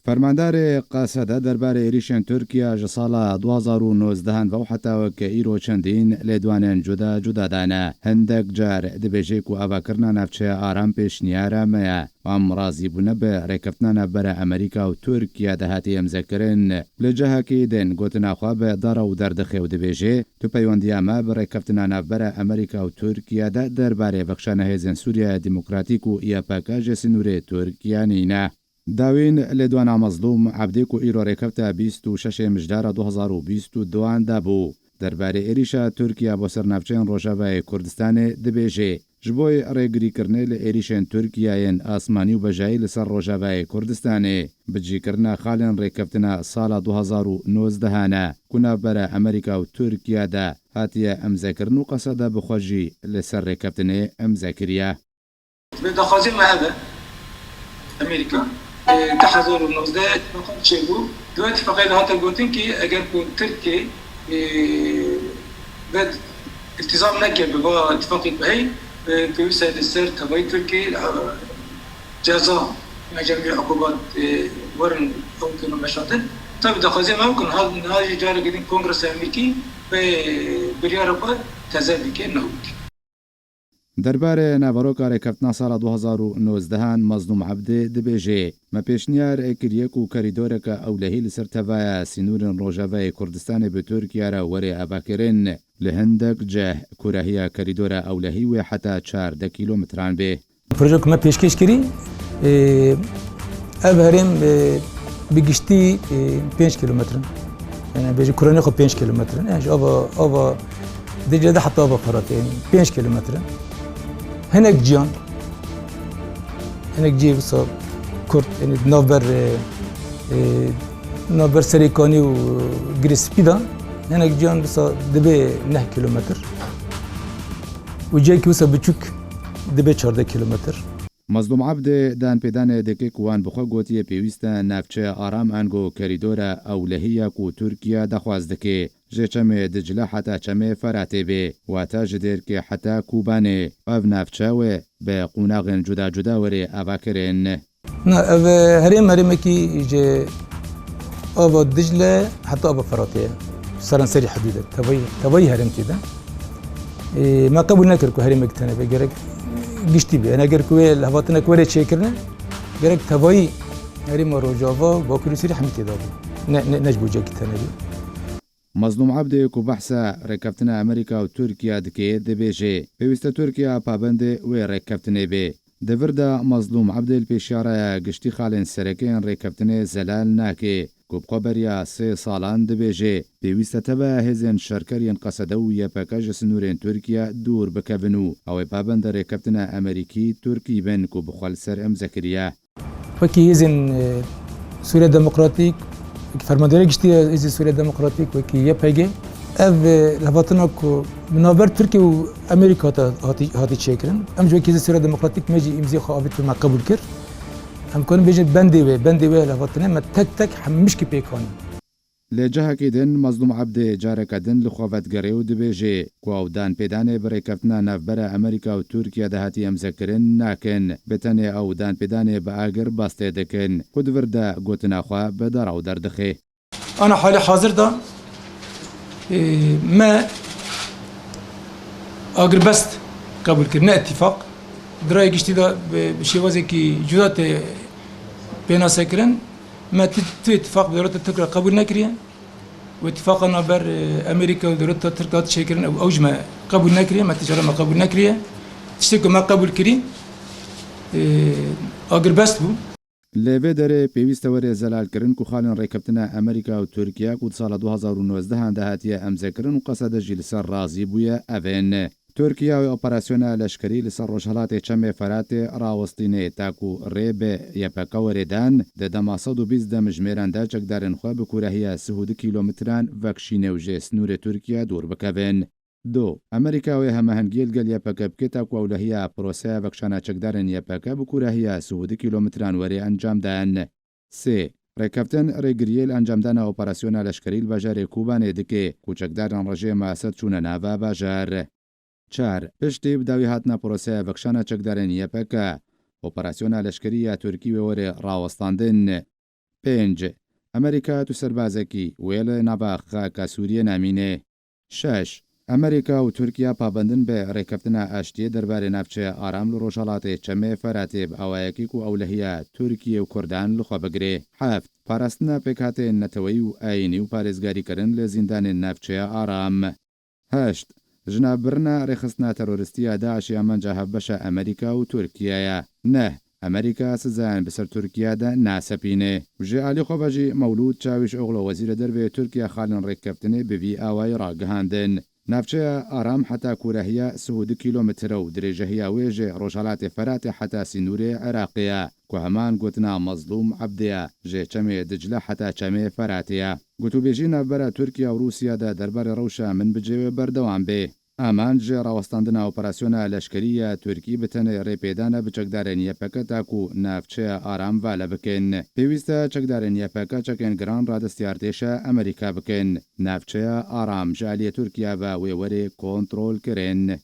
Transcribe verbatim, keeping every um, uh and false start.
Fermandarê Qesede derbarê êrîşên Tirkiye ji sala du hazar û nozdeh ve û heta weke îro çendîn lêdwanên cuda cuda dane. Hindek car dibêje ku avakirina navçeya aram pêşniyara me ye. Em razî bûne bi rêkeftina navbera Amerîka û Tirkiye de hatiye îmzekirin. Li cihekî din gotina xwe bi dara û derdixê û dibêje, tu peywendiya me bi rêkeftina navbera Amerîka û Tirkiye de derbarê vekşana hêzên Sûriyeya Demokratîk û Y P G ji sinûrê Tirkiye nîne. Dawîn lêdwana Mezlûm Ebdî ku îro rêkefta bîst û şeş ê Mijdara du hazar û bîst û duan de bû, derbarê êrîşa Tirkiye bo ser navçeyên Rojavayê Kurdistanê dibêje, ji bo rêgirîkirinê li êrîşên Tirkiye yên asmanî û bejayî li ser Rojavayê Kurdistanê, bicîkirina xalên rêkeftina sala du hazar û nozdeh ne ku navbera Amerîka û Tirkiye de hatiye îmzekirin û Qesede bi xwe jî li ser rêkeftinê îmze kiriye. Bi daxwazê me ev e, Amerîka, e, du hezar û nozdeh îtifaqek çêbû. Di wê îtifaqê de hate gotin ki eger ku Tirkê, e, ve îltîzam neke bi va îtifaqê ku heyî, e, pêwîst e li ser tevayî Tirkê, e, ceza, ya cemî uqubat, e, werin ew têne meşandin. Tabi daxwazê me ew kin, ha, niha jî careke din Kongresa Amerîkî vê biryara xwe teze bike, newt. Derbarê naveroka rêkeftina sala du hazar û nozdeh an Mezlûm Ebdê dibêje, me pêşniyar kiriye ku kerîdoreke ewlehî li ser tevaya sînorên Rojavayê Kurdistanê bi Tirkiye re were avakirin. Li hindek cih kûrehiya kerîdora ewlehî wê heta çardeh kîlometran bê. Proje ku me pêşkêş kirî, e, ev herêm, e, bi giştî, e, pênc kîlometre in. Yani bêjî kuranê xwe pênc kîlometre in. Yani ji ava, ava Dicle de heta ava Firatê, yani pênc kîlometre in. Hinek ciyan, hinek cihê wisa kurt, yani navber, e, e, navber Serêkanî û Girê Spî de, hinek ciyan wisa dibe neh kîlometre. Û cihekî wisa biçûk dibe çardeh kîlometre. Mezlûm Ebdê danpêdanê dike ku wan bi xwe gotiye pêwîst e navçeya aram ango kerîdora ewlehî ya ku Tirkiye daxwaz dike, ji çemê Dicle heta çemê Feratê be, wata ji Dêrkê heta Kobanê. Ev navçe wê bi qonaxên cuda cuda were avakirin. Na, ev, e, herêm, herêmekî ji ava Dicle heta ava Firatê ye. Seranserî hidûd e. Tevayî, tevayî herêm tê de. E, me qebûl nekir ku herêmek tenê be. Gerek giştî be. Yani eger ku wê lihevatinek were çêkirine, gerek tevayî herêma Rojava, Bakur û Serî hemî tê de be. Ne, ne, ne ji bo cihekî tenê be. Mezlûm Ebdê ku behsa rêkeftina Amerîka û Tirkiye dike, dibêje, pêwîst e Tirkiye pabendê wê rêkeftinê be. Di vir de Mezlûm Ebdê li pêşiya raya giştî xalên sereke yên rêkeftinê zelal nake, ku bi xwe beriya sê salan dibêje, pêwîst e tevaya hêzên şerker yên Qesede û Y P G ji sinûrên Tirkiye dûr bikevin û ew ê pabenda rêkeftina Amerîkî Tirkî bin ku bi xwe li ser îmze kiriye. Wekî hêzên, e, Sûriya Demokratîk, wekî fermandariya giştî ya Hêzên Sûriya Demokratîk, wekî Y P G, ev, e, lihevhatina ku bi navber Tirkiye û Amerîka hate, hatî, hatî çêkirin. Em ji wekî Hêzên Sûriya Demokratîk me jî îmzê xwe avêt û me qebûl kir. Em karin bêjin bendê wê, bendê wê lihevhatine me tek tek hemû mişkî pêk anî. Li cihekî din Mezlûm Ebdê careke din li xwe vedigerê û dibêje ku ew danpêdanê bi rêkeftina navbera Amerîka û Tirkiye de hatiye îmzekirin nakin. Bi tenê ew danpêdanê bi agirbestê dikin ku di vir de gotina xwe bi dara û derdixe. Ana halê hazir de, e, me agirbest qebûl kir, ne îtîfaq. Di rayê giştî de bi, bi şêwazekî cuda tê pênasekirin. Me ti, tu îtîfaq bi dewleta Tirk re qebûl nekiriye. Û îtîfaqa navber, e, Amerîka û dewleta Tirk de hat çêkirin, ew, ew jî me qebûl nekiriye, me ti cara me qebûl nekiriye. Tiştê ku me qebûl kirî, e, agirbest bû. Li vê derê pêwîst e were zelalkirin ku xalên rêkeftina Amerîka û Tirkiye ku di sala du hazar û nozdeh an de hatiye îmzekirin û Qesede jî li ser razî bûye, ev in. Tirkiye wê operasyona leşkerî li ser rojhilatê Çemê Feratê rawestîne, ta ku rê bi Y P G were dan, di dema sed û bîst demjimêran de çekdarên xwe bi kûrehiya sih û du kîlometran vekşîne û ji sînorê Tirkiye dûr bikevin. Du, Amerîka wê hemahengiyê li gel Y P G bike, ta ku ewlehiya proseya vekşana çekdarên Y P G bi kûrehiya sih û du kîlometran were encamdan. Sê, rêkeftin rêgiriyê li encamdana operasyona leşkerî li bajarê Kobanê dike ku çekdarên rejîma Esed çûne nava bajar. Çar, piştî bi dawî hatina proseya vekşana çekdarên Y P G, operasyona leşkerî ya Tirkî wê were rawestandin. Pênc. Amerîka tu serbazekî wê li nava xaka Sûriyê nemîne. Şeş. Amerîka û Tirkiye pabendin bi rêkeftina aştiyê derbarê navçeya Aram li Rojhelatê Çemê Feratê bi awayekî ku ewlehiya Tirkiye û Kurdan li xwe bigire. Heft. Parastina pêkhatên neteweyî û ayînî û parêzgarîkirin li zîndanên navçeya Aram. Heşt. Ji navbirina rêxistina teroristî ya DAIŞê amanca hevbeşa Amerîka û Tirkiye ye. Neh. Amerîka sizayan bi ser Tirkiye de nasepîne. Ji alî xwe ve jî Mewlûd Çawîşoglu wezîrê derve yê Tirkiye xalên rêkeftinê bi vî awayî ragihandin. Navçeya Aram heta kûrehiya sih û du kîlometre û dirêjehiya wê ji Rojhelatê Feratê heta sînorê Iraqê ye, ku heman gotina Mezlûm Ebdê ye, ji Çemê Dicle heta Çemê Feratê ye. Gotûbêjî navbera Tirkiye û Rûsya de derbarê rewşa Minbicê wê berdewam bê. Amanc ji rawestandina operasyona leşkerî ya Tirkî bi tenê rêpêdana bi çekdarên Y P G ta ku navçeya Aram vale bikin. Pêwîst e çekdarên Y P G çekên giran radestî artêşa Amerîka bikin. Navçeya Aram ji aliyê Tirkiye ve wê were kontrolkirin.